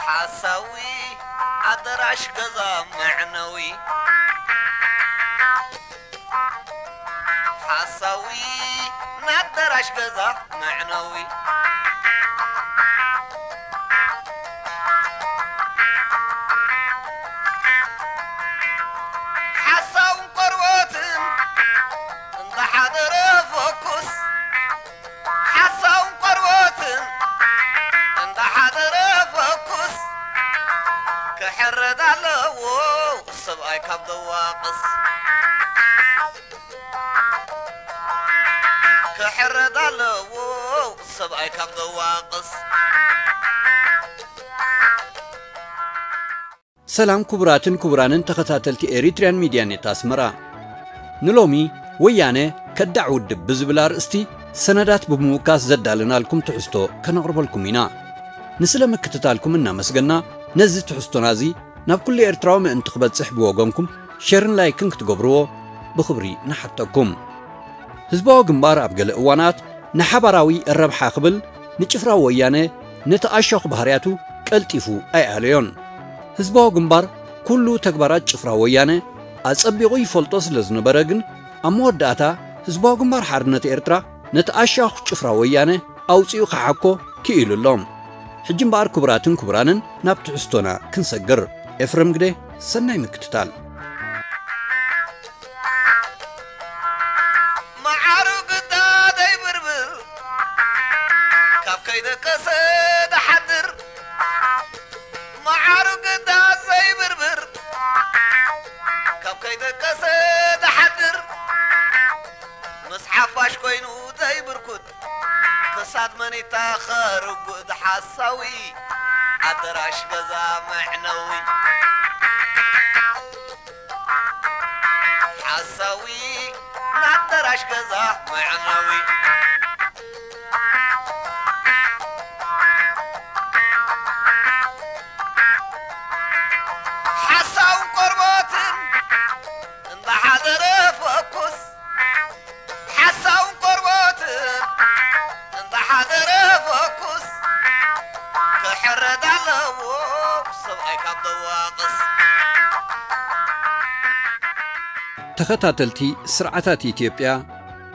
ሓሳዊ ኣደራሽ ገዛ መዕነዊ ሓሳዊ ናደራሽ ገዛ መዕነዊ ሓሳውን ቆርበትን እንዳሓደረ ፈኩስ ሓሳውን ቆርበትን እንዳሓደረ ፈኩስ ክሕረድ ኣለዎ ሰብኣይ ካብ ደዋቅስ ክሕረድ ኣለዎ ሰብኣይ ካብ ደዋቅስ። ሰላም ክቡራትን ክቡራንን ተኸታተልቲ ኤሪትሪያን ሚድያ ኔት ኣስመራ። ንሎሚ ወያነ ከዳዕ ውድብ ብዝብል ኣርእስቲ ሰነዳት ብምውካስ ዘዳለናልኩም ትሕዝቶ ከነቕርበልኩም ኢና። ንስለ ምክትታልኩም እናመስገና ነዚ ትሕዝቶና እዚ ናብ ኩሉ ኤርትራዊ ምእንቲ ክበጽሕ ብወገንኩም ሸርን ላይክን ክትገብርዎ ብኽብሪ ንሓተኩም። ህዝባዊ ግንባር ኣብ ገለ እዋናት ንሓባራዊ ረብሓ ክብል ንጭፍራ ወያነ ነቲ ኣሻኹ ባህርያቱ ቀልጢፉ ኣይኣለዮን። ህዝባዊ ግንባር ኩሉ ተግባራት ጭፍራ ወያነ ኣጸቢቑ ይፈልጦ ስለ ዝነበረ ግን ኣብ መወዳእታ ህዝባዊ ግንባር ሓርነት ኤርትራ ነቲ ኣሻኹ ጭፍራ ወያነ ኣውጺኡ ክሓኮ ክኢሉ ኣሎ። ሕጂ እምበኣር ክቡራትን ክቡራንን ናብ ትሕዝቶና ክንሰግር። ኤፍረም ግደ ሰናይ ምክትታል። መዓሩ ግዳ ዘይብርብር ካብ ከይደቀሰ ደሓድር መዓሩ ግዳ ዘይብርብር ካብ ከይደቀሰ ደሓድር ምስ ሓፋሽ ኮይኑ ዘይብርኩት ክሳድ መኒታ ኸርጉድ ሓሳዊ ኣደራሽ ገዛ መዕነዊ ሓሳዊ ናደራሽ ገዛ መዕነዊ ሓሳውን ቆርበትን እንዳሓደረ ፈኩስ ሓሳውን ቆርበትን እንዳሓደረ ፈኩስ ክሕረድ ኣለዎ ሰብኣይ ካብ ደዋቅስ። ተኸታተልቲ ስርዓታት ኢትዮጵያ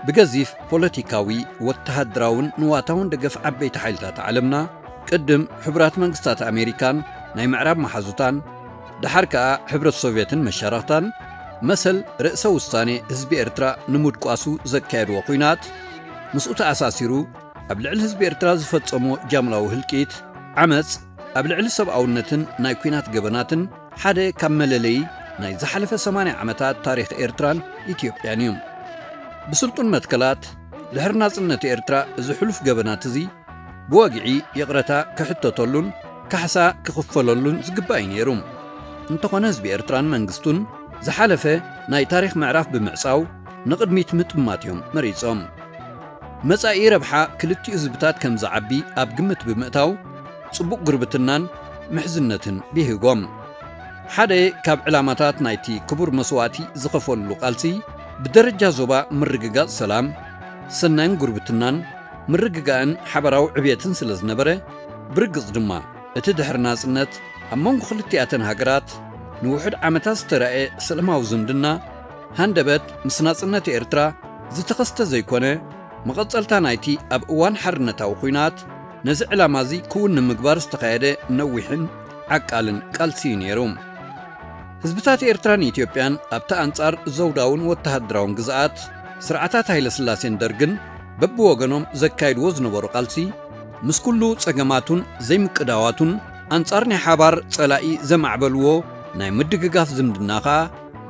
ብገዚፍ ፖለቲካዊ፣ ወተሃደራውን ንዋታውን ደገፍ ዓበይቲ ሓይልታት ዓለምና ቅድም ሕቡራት መንግስታት ኣሜሪካን ናይ ምዕራብ መሓዙታን ደሓር ከኣ ሕብረት ሶቭየትን መሻርኽታን መሰል ርእሰ ውሳኔ ህዝቢ ኤርትራ ንምድቋሱ ዘካየድዎ ኲናት ምስኡ ተኣሳሲሩ ኣብ ልዕሊ ህዝቢ ኤርትራ ዝፈጸሞ ጃምላዊ ህልቂት፣ ዓመጽ፣ ኣብ ልዕሊ ሰብኣውነትን ናይ ኲናት ገበናትን ሓደ ካብ መለለዪ ናይ ዝሓለፈ ሰማንያ ዓመታት ታሪኽ ኤርትራን ኢትዮጵያን እዩ። ብስልጡን መትከላት ድሕሪ ናጽነት ኤርትራ እዚ ሕሉፍ ገበናት እዚ ብወግዒ ይቕረታ ክሕተተሉን ካሕሳ ክኽፈለሉን ዝግባእ እዩ ነይሩ። እንተኾነ ህዝቢ ኤርትራን መንግስቱን ዝሓለፈ ናይ ታሪኽ ምዕራፍ ብምዕጻው ንቕድሚት ምጥማት እዮም መሪጾም። መጻኢ ረብሓ ክልቲኡ ህዝብታት ከም ዝዓቢ ኣብ ግምት ብምእታው ጽቡቕ ጉርብትናን ምሕዝነትን ብሂጎም። ሓደ ካብ ዕላማታት ናይቲ ክቡር መስዋእቲ ዝኸፈልሉ ቃልሲ ብደረጃ ዞባ ምርግጋጽ ሰላም፣ ሰናይን ጉርብትናን ምርግጋእን ሓበራዊ ዕብየትን ስለ ዝነበረ ብርግጽ ድማ እቲ ድሕሪ ናጽነት ኣብ መንጎ ክልቲኣተን ሃገራት ንውሑድ ዓመታት ዝተራእየ ሰላማዊ ዝምድና ሃንደበት ምስ ናጽነት ኤርትራ ዝተኸስተ ዘይኮነ መቐጸልታ ናይቲ ኣብ እዋን ሓርነታዊ ኲናት ነዚ ዕላማ እዚ ክውን ንምግባር ዝተኻየደ ነዊሕን ዓቃልን ቃልሲ እዩ ነይሩ። ህዝብታት ኤርትራን ኢትዮጵያን ኣብቲ ኣንጻር ዘውዳውን ወተሃደራውን ግዝኣት ስርዓታት ሃይለስላሴን ደርግን በብወገኖም ዘካይድዎ ዝነበሩ ቃልሲ ምስ ኩሉ ጸገማቱን ዘይምቅዳዋቱን ኣንጻር ናይ ሓባር ጸላኢ ዘማዕበልዎ ናይ ምድግጋፍ ዝምድና ኸኣ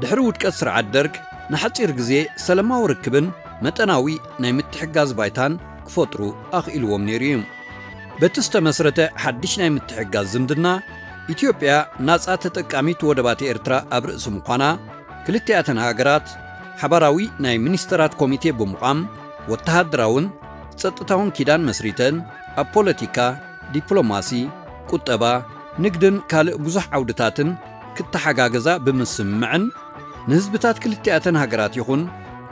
ድሕሪ ውድቀት ስርዓት ደርግ ንሓጺር ግዜ ሰለማዊ ርክብን መጠናዊ ናይ ምትሕጋዝ ባይታን ክፈጥሩ ኣኽኢልዎም ነይሩ እዩ። በቲ ዝተመስረተ ሓድሽ ናይ ምትሕጋዝ ዝምድና ኢትዮጵያ ናጻ ተጠቃሚት ወደባት ኤርትራ ኣብ ርእሲ ምዃና፣ ክልቲኣተን ሃገራት ሓባራዊ ናይ ሚኒስተራት ኮሚቴ ብምቋም፣ ወተሃደራውን ጸጥታውን ኪዳን መስሪተን፣ ኣብ ፖለቲካ፣ ዲፕሎማሲ፣ ቁጠባ፣ ንግድን ካልእ ብዙሕ ዓውድታትን ክተሓጋገዛ ብምስምምዕን፣ ንህዝብታት ክልቲኣተን ሃገራት ይኹን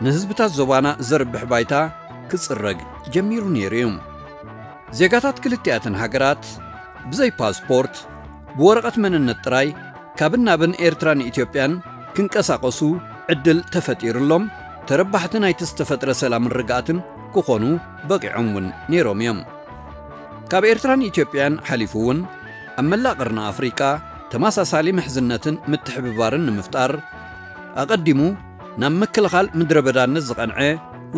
ንህዝብታት ዞባና ዘርብሕ ባይታ ክጽረግ ጀሚሩ ነይሩ እዩ። ዜጋታት ክልቲኣተን ሃገራት ብዘይ ፓስፖርት፣ ብወረቐት መንነት ጥራይ ካብን ናብን ኤርትራን ኢትዮጵያን ክንቀሳቐሱ ዕድል ተፈጢሩሎም፣ ተረባሕቲ ናይቲ ዝተፈጥረ ሰላምን ርግኣትን ክኾኑ በቒዖም እውን ነይሮም እዮም። ካብ ኤርትራን ኢትዮጵያን ሓሊፉ እውን ኣብ መላእ ቀርኒ ኣፍሪቃ ተመሳሳሊ ምሕዝነትን ምትሕብባርን ንምፍጣር፣ ኣቐዲሙ ናብ ምክልኻል ምድረ በዳነት ዝቐንዐ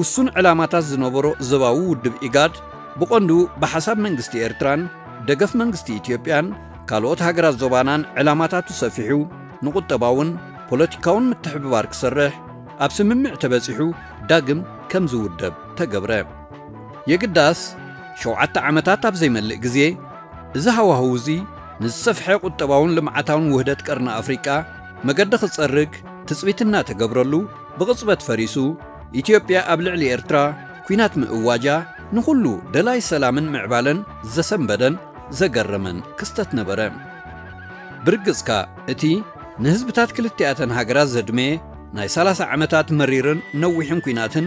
ውሱን ዕላማታት ዝነበሮ ዞባዊ ውድብ ኢጋድ፣ ብቐንዱ ብሓሳብ መንግስቲ ኤርትራን ደገፍ መንግስቲ ኢትዮጵያን ካልኦት ሃገራት ዞባናን ዕላማታቱ ሰፊሑ፣ ንቁጠባውን ፖለቲካውን ምትሕብባር ክሰርሕ ኣብ ስምምዕ ተበጺሑ፣ ዳግም ከም ዝውደብ ተገብረ። የግዳስ፣ ሸውዓተ ዓመታት ኣብ ዘይመልእ ግዜ፣ እዚ ሃዋህው እዚ ንዝሰፍሐ ቁጠባውን ልምዓታውን ውህደት ቀርኒ ኣፍሪቃ መገዲ ክጸርግ ትጽቢት እናተገብረሉ፣ ብቕጽበት ፈሪሱ፣ ኢትዮጵያ ኣብ ልዕሊ ኤርትራ ኲናት ምእዋጃ ንኹሉ ደላይ ሰላምን ምዕባለን ዘሰንበደን ዘገረመን ክስተት ነበረ። ብርግጽካ፣ እቲ ንህዝብታት ክልቲኣተን ሃገራት ዘድመየ ናይ ሰላሳ ዓመታት መሪርን ነዊሕን ኲናትን፣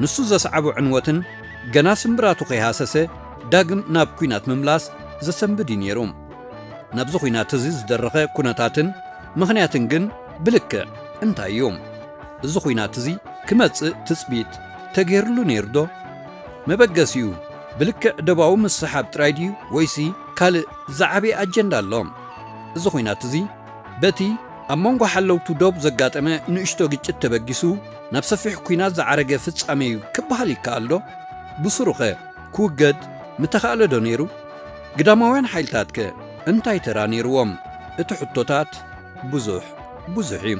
ንሱ ዘስዓቦ ዕንወትን ገና ስምብራቱ ከይሃሰሰ ዳግም ናብ ኲናት ምምላስ ዘሰንብድ እዩ ነይሩ። ናብዚ ኲናት እዚ ዝደረኸ ኩነታትን ምኽንያትን ግን ብልክዕ እንታይ እዩ? እዚ ኲናት እዚ ክመጽእ ትጽቢት ተገይሩሉ ነይሩ ዶ? መበገሲኡ ብልክዕ ዶባዊ ምስሓብ ጥራይ ድዩ ወይሲ ካልእ ዝዓበየ ኣጀንዳ ኣሎ? እዚ ኲናት እዚ በቲ ኣብ መንጎ ሓለውቱ ዶብ ዘጋጠመ ንእሽቶ ግጭት ተበጊሱ ናብ ሰፊሕ ኲናት ዝዓረገ ፍጻመ እዩ ክበሃል ይከኣል ዶ? ብስሩኸ ክውገድ ምተኻእለ ዶ ነይሩ? ግዳማውያን ሓይልታትከ እንታይ ተራ ነይርዎም? እቲ ሕቶታት ብዙሕ ብዙሕ እዩ።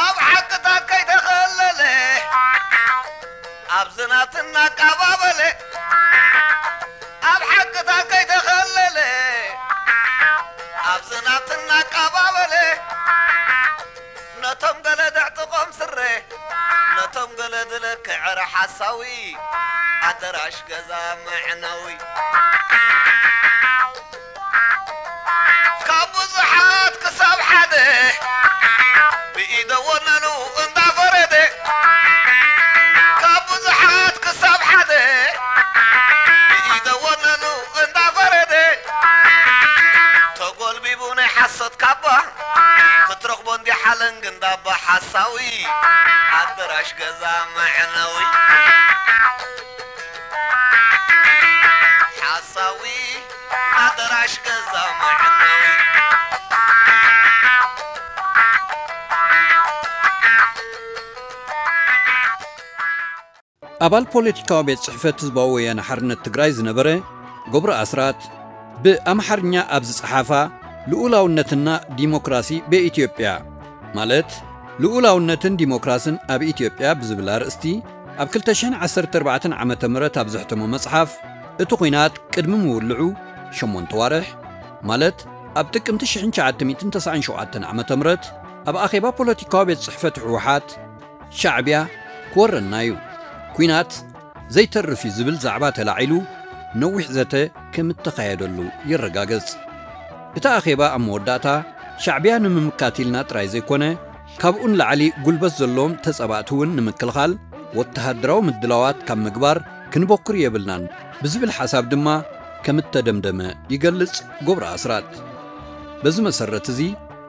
ኣብ ሓቅታት ከይተኸለለ፣ ኣብ ዝናትና ኣቀባበለ፣ ኣብ ሓቅታት ከይተኸለለ፣ ኣብ ዝናትና ኣቀባበለ፣ ነቶም ገለ ደዕጥቖም ስረ፣ ነቶም ገለ ድለክዕ ዕረ ሓሳዊ፣ ኣደራሽ ገዛ መዕነዊ። ካብ ብዙሓት ክሳብ ሓደ፣ ብኢደ ወነኑ እንዳፈረደ። ካብ ብዙሓት ክሳብ ሓደ፣ ብኢደ ወነኑ እንዳፈረደ። ተጎልቢቡ ናይ ሓሶት ካባ፣ ክትረኽቦ እንዲ ሓለንግ እንዳባ ሓሳዊ፣ ኣደራሽ ገዛ መዕነዊ። ሓሳዊ፣ ኣደራሽ ገዛ መዕነዊ። ኣባል ፖለቲካዊ ቤት ጽሕፈት ህዝባዊ ወያነ ሓርነት ትግራይ ዝነበረ ገብሩ ኣስራት፣ ብኣምሓርኛ ኣብ ዝጸሓፋ ልኡላውነትና ዲሞክራሲ በኢትዮጵያ፣ ማለት ልኡላውነትን ዲሞክራስን ኣብ ኢትዮጵያ ብዝብል ኣርእስቲ ኣብ ክልተ ሽሕን ዓሰርተ ኣርባዕተን ዓመተ ምህረት ኣብ ዘሕተሞ መጽሓፍ፣ እቲ ኲናት ቅድሚ ምውልዑ ሸሞንተ ዋርሕ፣ ማለት ኣብ ጥቅምቲ ሽሕን ትሽዓተ ሚእትን ተስዓን ሸውዓተን ዓመተ ምህረት ኣብ ኣኼባ ፖለቲካዊ ቤት ጽሕፈት ህወሓት፣ ሻዕብያ ክወረና እዩ፣ ኲናት ዘይተርፍ እዩ ዝብል ዛዕባ ተላዒሉ ነዊሕ ዘተ ከም እተኻየደሉ ይረጋገጽ። እቲ ኣኼባ ኣብ መወዳእታ ሻዕብያ ንምምካት ኢልና ጥራይ ዘይኮነ፣ ካብኡ ንላዕሊ ጉልበት ዘለዎም ተጻባእቲ እውን ንምክልኻል ወተሃደራዊ ምድላዋት ካብ ምግባር ክንበኩር የብልናን ብዝብል ሓሳብ ድማ ከም እተደምደመ ይገልጽ ገብሩ ኣስራት። በዚ መሰረት እዚ፣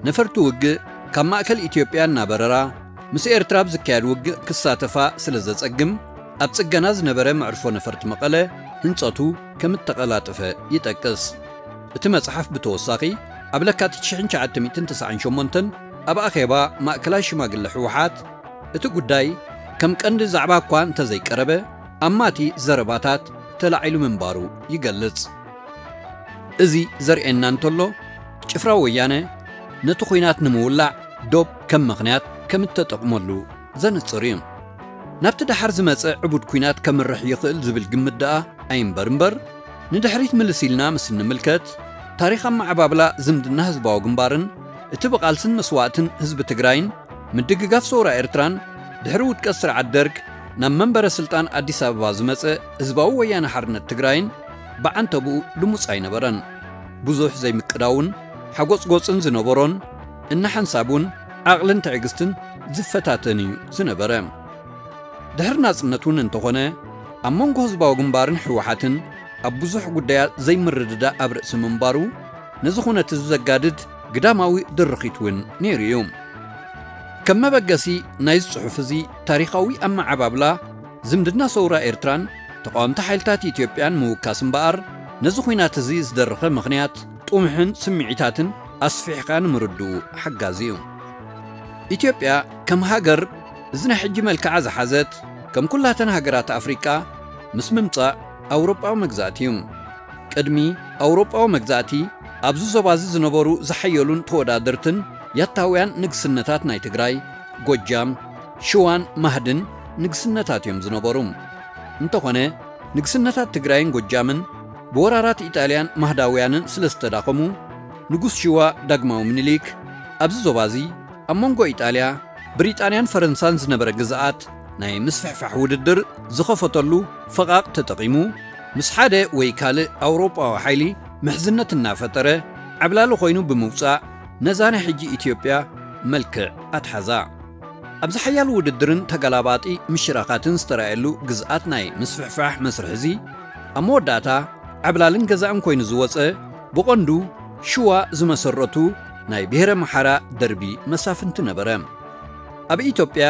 ነፈርቲ ውግእ ካብ ማእከል ኢትዮጵያ እናበረራ ምስ ኤርትራ ኣብ ዝካየድ ውግእ ክሳተፋ ስለ ዘጸግም፣ ኣብ ጽገና ዝነበረ መዕርፎ ነፈርቲ መቐለ ህንጸቱ ከም እተቐላጠፈ ይጠቅስ። እቲ መጽሓፍ ብተወሳኺ፣ ኣብ ለካቲት ሽሕን ትሽዓተ ሚእትን ተስዓን ሸሞንተን ኣብ ኣኼባ ማእከላይ ሽማግለ ህወሓት፣ እቲ ጉዳይ ከም ቀንዲ ዛዕባ እኳ እንተዘይቀረበ፣ ኣማቲ ዘረባታት ተላዒሉ ምንባሩ ይገልጽ። እዚ ዘርእየና እንተሎ፣ ጭፍራ ወያነ ነቲ ኲናት ንምውላዕ ዶብ ከም ምኽንያት ከም እተጠቕመሉ ዘንጽር እዩ። ናብቲ ደሓር ዝመጸ ዕቡድ ኲናት ከምርሕ ይኽእል ዝብል ግምት ደኣ ኣይንበር እምበር፣ ንድሕሪት ምልስ ኢልና ምስ እንምልከት፣ ታሪኽ ኣመዓባብላ ዝምድና ህዝባዊ ግንባርን እቲ ብቓልስን መስዋእትን ህዝቢ ትግራይን ምድግጋፍ ሰውራ ኤርትራን ድሕሪ ውድቀት ስርዓት ደርግ ናብ መንበረ ስልጣን ኣዲስ ኣበባ ዝመጸ ህዝባዊ ወያነ ሓርነት ትግራይን ብዓንተብኡ ልሙጽ ኣይነበረን። ብዙሕ ዘይምቅዳውን ሓጎጽጎጽን ዝነበሮን፣ እናሓንሳብ እውን ዓቕልን ትዕግስትን ዝፈታተን እዩ ዝነበረ። ድሕሪ ናጽነት እውን እንተኾነ፣ ኣብ መንጎ ህዝባዊ ግንባርን ህወሓትን ኣብ ብዙሕ ጉዳያት ዘይምርድዳእ ኣብ ርእሲ ምንባሩ፣ ነዚ ኩነት እዚ ዘጋድድ ግዳማዊ ድርኺት እውን ነይሩ እዩ። ከም መበገሲ ናይዚ ጽሑፍ እዚ ታሪኻዊ ኣመዓባብላ ዝምድና ሰውራ ኤርትራን ተቓወምቲ ሓይልታት ኢትዮጵያን ምውካስ እምበኣር፣ ነዚ ኲናት እዚ ዝደረኸ ምኽንያት፣ ጥሙሕን ስምዒታትን ኣስፊሕካ ንምርድኡ ሓጋዚ እዩ። ኢትዮጵያ ከም ሃገር እዚ ናይ ሕጂ መልክዓ ዝሓዘት፣ ከም ኩላተን ሃገራት ኣፍሪቃ ምስ ምምጻእ ኣውሮጳዊ መግዛእቲ እዩ። ቅድሚ ኣውሮጳዊ መግዛእቲ ኣብዚ ዞባ እዚ ዝነበሩ ዝሓየሉን ተወዳደርትን ያታውያን ንግስነታት ናይ ትግራይ፣ ጎጃም፣ ሽዋን ማህድን ንግስነታት እዮም ዝነበሩ። እንተኾነ፣ ንግስነታት ትግራይን ጎጃምን ብወራራት ኢጣልያን ማህዳውያንን ስለ ዝተዳኸሙ፣ ንጉስ ሽዋ ዳግማዊ ምኒልክ ኣብዚ ዞባ እዚ ኣብ መንጎ ኢጣልያ፣ ብሪጣንያን ፈረንሳን ዝነበረ ግዝኣት ናይ ምስፍሕፋሕ ውድድር ዝኸፈተሉ ፈቓቕ ተጠቒሙ፣ ምስ ሓደ ወይ ካልእ ኣውሮጳዊ ሓይሊ ምሕዝነት እናፈጠረ ዓብላሊ ኮይኑ ብምውጻእ፣ ነዛ ናይ ሕጂ ኢትዮጵያ መልክዕ ኣትሓዛ። ኣብዚ ሓያል ውድድርን ተገላባጢ ምሽራኻትን ዝተራእየሉ ግዝኣት ናይ ምስፍሕፋሕ መስርሕ እዚ፣ ኣብ መወዳእታ ዓብላልን ገዛእን ኮይኑ ዝወጸ፣ ብቐንዱ ሽዋ ዝመሰረቱ ናይ ብሄረ ኣምሓራ ደርቢ መሳፍንቲ ነበረ። ኣብ ኢትዮጵያ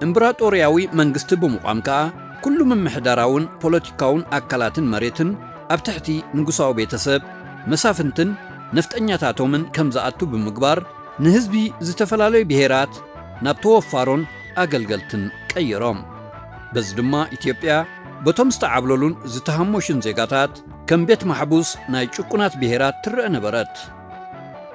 እምብራጦርያዊ መንግስቲ ብምቋም ከኣ፣ ኩሉ ምምሕዳራውን ፖለቲካውን ኣካላትን መሬትን ኣብ ትሕቲ ንጉሳዊ ቤተሰብ፣ መሳፍንትን ነፍጠኛታቶምን ከም ዝኣቱ ብምግባር፣ ንህዝቢ ዝተፈላለዩ ብሄራት ናብ ተወፋሮን ኣገልገልትን ቀይሮም። በዚ ድማ ኢትዮጵያ በቶም ዝተዓብለሉን ዝተሃሞሹን ዜጋታት ከም ቤት ማሕቡስ ናይ ጭቁናት ብሄራት ትረአ ነበረት።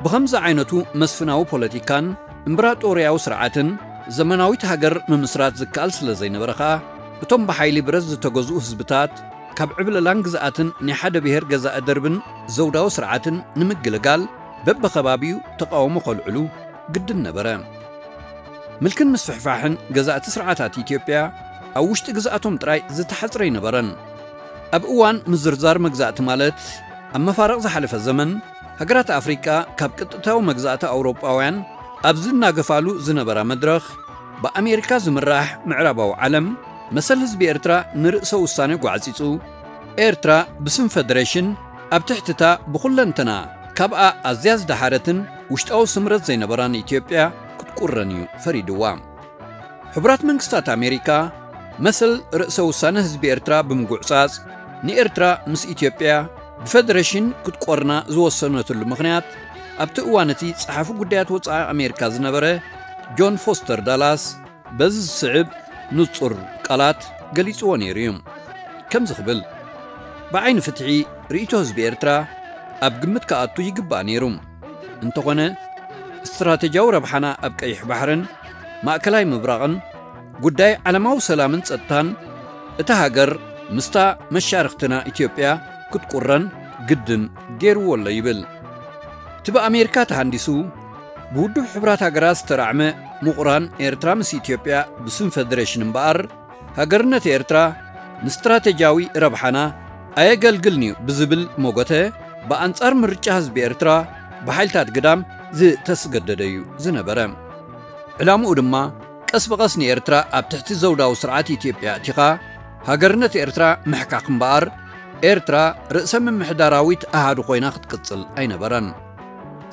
ብኸምዚ ዓይነቱ መስፍናዊ ፖለቲካን እምብራጦርያዊ ስርዓትን ዘመናዊት ሃገር ምምስራት ዝከኣል ስለ ዘይነበረ ኸኣ፣ እቶም ብሓይሊ ብረት ዝተገዝኡ ህዝብታት ካብ ዕብለላን ግዝኣትን ናይ ሓደ ብሄር ገዛኢ ደርብን ዘውዳዊ ስርዓትን ንምግልጋል በብኸባቢኡ ተቃውሞ ከልዕሉ ግድን ነበረ። ምልክን ምስፍሕፋሕን ገዛእቲ ስርዓታት ኢትዮጵያ ኣብ ውሽጢ ግዝኣቶም ጥራይ ዝተሓጽረ ኣይነበረን። ኣብ እዋን ምዝርዛር መግዛእቲ ማለት ኣብ መፋርቕ ዝሓለፈ ዘመን፣ ሃገራት ኣፍሪቃ ካብ ቀጥታዊ መግዛእቲ ኣውሮጳውያን ኣብ ዝናገፋሉ ዝነበራ መድረኽ፣ ብኣሜሪካ ዝምራሕ ምዕራባዊ ዓለም መሰል ህዝቢ ኤርትራ ንርእሰ ውሳነ ጓዕጺጹ፣ ኤርትራ ብስም ፈደሬሽን ኣብ ትሕቲ እታ ብኹለንተና ካብኣ ኣዝያ ዝደሓረትን ውሽጣዊ ስምረት ዘይነበራን ኢትዮጵያ ክትቁረን እዩ ፈሪድዋ። ሕቡራት መንግስታት ኣሜሪካ መሰል ርእሰ ውሳነ ህዝቢ ኤርትራ ብምጉዕጻጽ፣ ንኤርትራ ምስ ኢትዮጵያ ብፈደሬሽን ክትቆርና ዝወሰነትሉ ምኽንያት፣ ኣብቲ እዋን እቲ ጸሓፊ ጉዳያት ወጻኢ ኣሜሪካ ዝነበረ ጆን ፎስተር ዳላስ በዚ ዝስዕብ ንጹር ቃላት ገሊጽዎ ነይሩ እዩ። ከምዚ ክብል፣ ብዓይኒ ፍትሒ ርእይቶ ህዝቢ ኤርትራ ኣብ ግምት ክኣቱ ይግባእ ነይሩ። እንተኾነ፣ ስትራተጂያዊ ረብሓና ኣብ ቀይሕ ባሕርን ማእከላይ ምብራቕን፣ ጉዳይ ዓለማዊ ሰላምን ጸጥታን እታ ሃገር ምስታ መሻርኽትና ኢትዮጵያ ክትቁረን ግድን ገይርዎ ኣሎ ይብል። እቲ ብኣሜሪካ ተሃንዲሱ፣ ብውድብ ሕቡራት ሃገራት ዝተራዕመ ምቑራን ኤርትራ ምስ ኢትዮጵያ ብስም ፈደሬሽን እምበኣር፣ ሃገርነት ኤርትራ ንስትራተጂያዊ ረብሓና ኣየገልግልን እዩ ብዝብል ሞገተ፣ ብኣንጻር ምርጫ ህዝቢ ኤርትራ ብሓይልታት ግዳም ዝተስገደደ እዩ ዝነበረ። ዕላምኡ ድማ ቀስ ብቐስ ንኤርትራ ኣብ ትሕቲ ዘውዳዊ ስርዓት ኢትዮጵያ ኣእቲኻ፣ ሃገርነት ኤርትራ ምሕካኽ እምበኣር፣ ኤርትራ ርእሰ ምምሕዳራዊት ኣሃዱ ኮይና ክትቅጽል ኣይነበራን።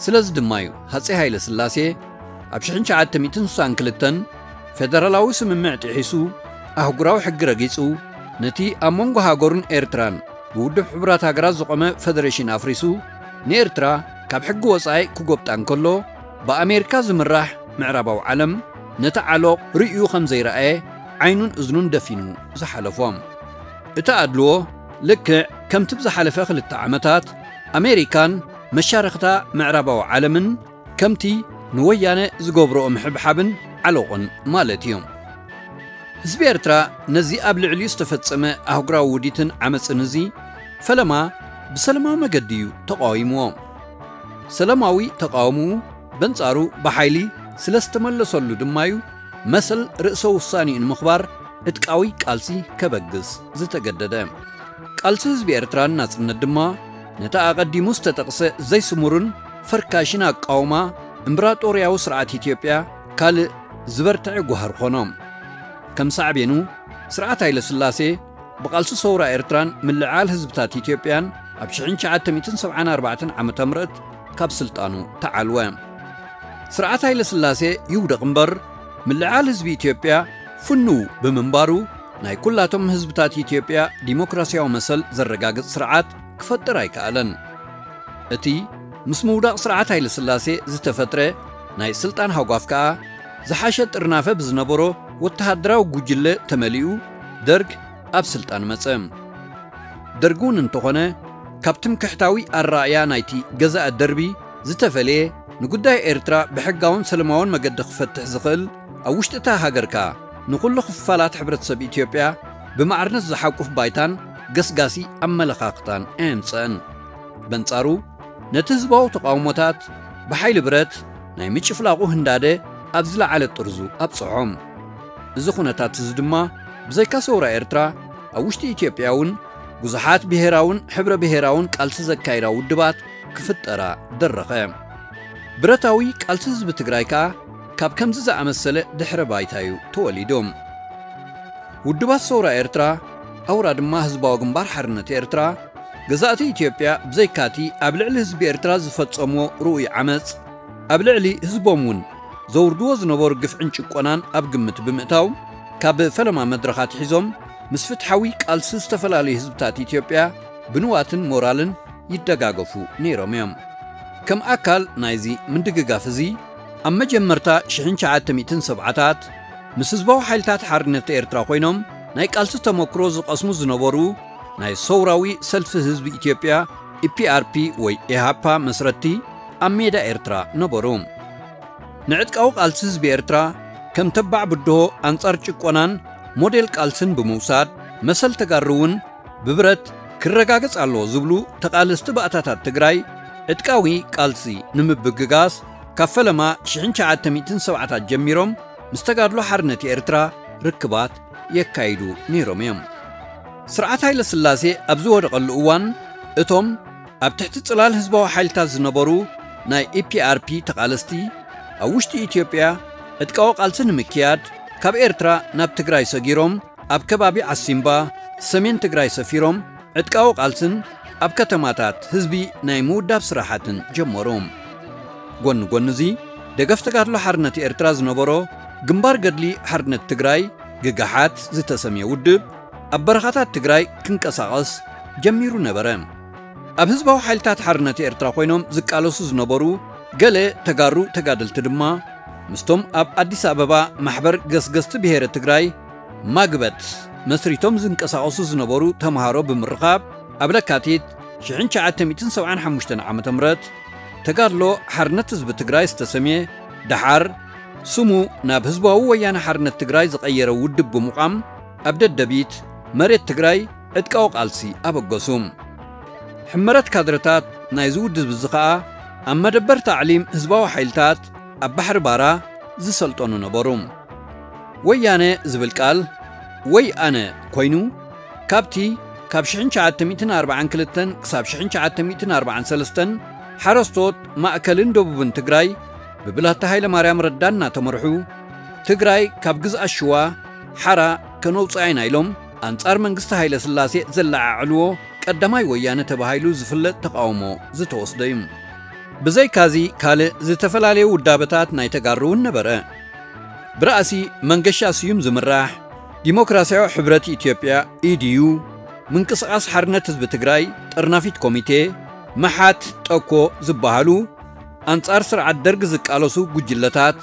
ስለዚ ድማ እዩ ሃጸይ ሃይለ ስላሴ ኣብ ሽሕን ትሽዓተ ሚእትን ስሳን ክልተን ፌደራላዊ ስምምዕ ጥሒሱ፣ ኣህጉራዊ ሕጊ ረጊጹ፣ ነቲ ኣብ መንጎ ሃገሩን ኤርትራን ብውድብ ሕቡራት ሃገራት ዝቖመ ፈደሬሽን ኣፍሪሱ፣ ንኤርትራ ካብ ሕጊ ወጻኢ ክጎብጣ እንከሎ፣ ብኣሜሪካ ዝምራሕ ምዕራባዊ ዓለም ነቲ ዓሎቕ ርእዩ ከም ዘይረኣየ ዓይኑን እዝኑን ደፊኑ ዝሓለፎ። እቲ ኣድልዎ ልክዕ ከምቲ ብዝሓለፈ ክልተ ዓመታት ኣሜሪካን መሻርኽታ ምዕራባዊ ዓለምን ከምቲ ንወያነ ዝገብርኦ ምሕብሓብን ዓሎቕን ማለት እዩ። ህዝቢ ኤርትራ ነዚ ኣብ ልዕሊኡ ዝተፈጸመ ኣህጉራዊ ውዲትን ዓመጽን እዚ ፈለማ ብሰላማዊ መገዲ እዩ ተቃዊምዎ። ሰላማዊ ተቃውምኡ በንጻሩ ብሓይሊ ስለ ዝተመለሰሉ ድማ እዩ መሰል ርእሰ ውሳኔኡ ንምኽባር ዕጥቃዊ ቃልሲ ከበግስ ዝተገደደ። ቃልሲ ህዝቢ ኤርትራን ናጽነት ድማ ነቲ ኣቐዲሙ ዝተጠቕሰ ዘይስሙርን ፈርካሽን ኣቃውማ እምብራጦርያዊ ስርዓት ኢትዮጵያ ካልእ ዝበርትዐ ጓህር ኾኖ። ከም ሳዕቤኑ ስርዓት ሃይለ ስላሴ ብቓልሲ ሰውራ ኤርትራን ምልዕዓል ህዝብታት ኢትዮጵያን ኣብ ሽሕን ትሽዓተ ሚእትን ሰብዓን ኣርባዕተን ዓመተ ምህረት ካብ ስልጣኑ ተዓልወ። ስርዓት ሃይለ ስላሴ ይውደቕ እምበር ምልዕዓል ህዝቢ ኢትዮጵያ ፍኑው ብምንባሩ ናይ ኩላቶም ህዝብታት ኢትዮጵያ ዲሞክራሲያዊ መሰል ዘረጋግጽ ስርዓት ክፈጥር ኣይከኣለን። እቲ ምስ ምውዳቕ ስርዓት ሃይለ ስላሴ ዝተፈጥረ ናይ ስልጣን ሃጓፍ ከኣ ዝሓሸ ጥርናፈ ብዝነበሮ ወተሃደራዊ ጉጅለ ተመሊኡ ደርግ ኣብ ስልጣን መጸ። ደርግ እውን እንተኾነ ካብ ትምክሕታዊ ኣረኣእያ ናይቲ ገዛኢ ደርቢ ዝተፈልየ ንጉዳይ ኤርትራ ብሕጋውን ሰለማውን መገዲ ክፈትሕ ዝኽእል ኣብ ውሽጢ እታ ሃገር ከኣ ንኹሉ ክፋላት ሕብረተሰብ ኢትዮጵያ ብማዕርነት ዝሓቁፍ ባይታን ገስጋሲ ኣመለኻኽታን ኣየምጸአን። በንጻሩ ነቲ ህዝባዊ ተቓውሞታት ብሓይሊ ብረት ናይ ምጭፍላቑ ህንዳደ ኣብ ዝለዓለ ጥርዙ ኣብጽሖም። እዚ ኩነታት እዚ ድማ ብዘይካ ሰውራ ኤርትራ ኣብ ውሽጢ ኢትዮጵያ እውን ብዙሓት ብሄራውን ሕብረ ብሄራውን ቃልሲ ዘካይዳ ውድባት ክፍጠራ ደረኸ። ብረታዊ ቃልሲ ህዝቢ ትግራይ ከኣ ካብ ከምዚ ዝኣመሰለ ድሕረ ባይታ እዩ ተወሊዱ። ውድባት ሰውራ ኤርትራ ኣውራ ድማ ህዝባዊ ግንባር ሓርነት ኤርትራ ገዛእቲ ኢትዮጵያ ብዘይካቲ ኣብ ልዕሊ ህዝቢ ኤርትራ ዝፈጸምዎ ርኡይ ዓመጽ ኣብ ልዕሊ ህዝቦም እውን ዘውርድዎ ዝነበሩ ግፍዕን ጭቆናን ኣብ ግምት ብምእታው ካብ ፈለማ መድረኻት ሒዞም ምስ ፍትሓዊ ቃልሲ ዝተፈላለዩ ህዝብታት ኢትዮጵያ ብንዋትን ሞራልን ይደጋገፉ ነይሮም እዮም። ከም ኣካል ናይዚ ምድግጋፍ እዚ ኣብ መጀመርታ ሽሕን ትሽዓተ ሚእትን ሰብዓታት ምስ ህዝባዊ ሓይልታት ሓርነት ኤርትራ ኮይኖም ናይ ቃልሲ ተመክሮ ዝቐስሙ ዝነበሩ ናይ ሰውራዊ ሰልፊ ህዝቢ ኢትዮጵያ ኢፒኣርፒ ወይ ኢሃፓ መስረቲ ኣብ ሜዳ ኤርትራ ነበሩ። ንዕጥቃዊ ቃልሲ ህዝቢ ኤርትራ ከም ተባዕ ብድሆ ኣንጻር ጭቆናን ሞዴል ቃልስን ብምውሳድ መሰል ተጋሩ እውን ብብረት ክረጋገጽ ኣለዎ ዝብሉ ተቓለስቲ ባእታታት ትግራይ ዕጥቃዊ ቃልሲ ንምብግጋስ ካብ ፈለማ ሽሕን ትሽዓተ ሚእትን ሰብዓታት ጀሚሮም ምስ ተጋድሎ ሓርነት ኤርትራ ርክባት የካይዱ ነይሮም እዮም። ስርዓት ሃይለ ስላሴ ኣብ ዝወደቐሉ እዋን እቶም ኣብ ትሕቲ ጽላል ህዝባዊ ሓይልታት ዝነበሩ ናይ ኢፒኣርፒ ተቓለስቲ ኣብ ውሽጢ ኢትዮጵያ ዕጥቃዊ ቃልሲ ንምክያድ ካብ ኤርትራ ናብ ትግራይ ሰጊሮም ኣብ ከባቢ ዓሲምባ ሰሜን ትግራይ ሰፊሮም ዕጥቃዊ ቃልስን ኣብ ከተማታት ህዝቢ ናይ ምውዳብ ስራሓትን ጀመሩ። ጎኒ ጎኒ እዚ ደገፍ ተጋድሎ ሓርነት ኤርትራ ዝነበሮ ግንባር ገድሊ ሓርነት ትግራይ ግግሓት ዝተሰምየ ውድብ ኣብ በረኻታት ትግራይ ክንቀሳቐስ ጀሚሩ ነበረ። ኣብ ህዝባዊ ሓይልታት ሓርነት ኤርትራ ኮይኖም ዝቃለሱ ዝነበሩ ገለ ተጋሩ ተጋደልቲ ድማ ምስቶም ኣብ ኣዲስ ኣበባ ማሕበር ገስገስቲ ብሄረ ትግራይ ማግበት መስሪቶም ዝንቀሳቐሱ ዝነበሩ ተምሃሮ ብምርኻብ ኣብ ለካቲት ሽሕን ትሽዓተ ሚእትን ሰብዓን ሓሙሽተን ዓመተ ምህረት ተጋድሎ ሓርነት ህዝቢ ትግራይ ዝተሰምየ ደሓር ስሙ ናብ ህዝባዊ ወያነ ሓርነት ትግራይ ዝቐየረ ውድብ ብምቋም ኣብ ደደቢት መሬት ትግራይ ዕጥቃዊ ቃልሲ ኣበገሱ። ሕመረት ካድረታት ናይዚ ውድብ እዚ ኸኣ ኣብ መደበር ታዕሊም ህዝባዊ ሓይልታት ኣብ ባሕሪ ባራ ዝሰልጠኑ ነበሩ። ወያነ ዝብል ቃል ወይ ኣነ ኮይኑ ካብቲ ካብ ሽሕን ትሽዓተ ሚእትን ኣርባዓን ክልተን ክሳብ ሽሕን ትሽዓተ ሚእትን ኣርባዓን ሰለስተን ሓረስቶት ማእከልን ደቡብን ትግራይ ብብላታ ሃይለ ማርያም ረዳ እናተመርሑ ትግራይ ካብ ግዝኣት ሽዋ ሓራ ከነውፅኣ ኢና ኢሎም ኣንጻር መንግስቲ ሃይለ ስላሴ ዘለዓዕልዎ ቀዳማይ ወያነ ተባሂሉ ዝፍለጥ ተቃውሞ ዝተወስደ እዩ። ብዘይካዚ ካልእ ዝተፈላለዩ ውዳበታት ናይ ተጋሩ እውን ነበረ። ብራእሲ መንገሻ ስዩም ዝምራሕ ዲሞክራሲያዊ ሕብረት ኢትዮጵያ ኢዲዩ፣ ምንቅስቃስ ሓርነት ህዝቢ ትግራይ፣ ጠርናፊት ኮሚቴ፣ መሓት፣ ጠኮ ዝበሃሉ ኣንጻር ስርዓት ደርግ ዝቃለሱ ጉጅለታት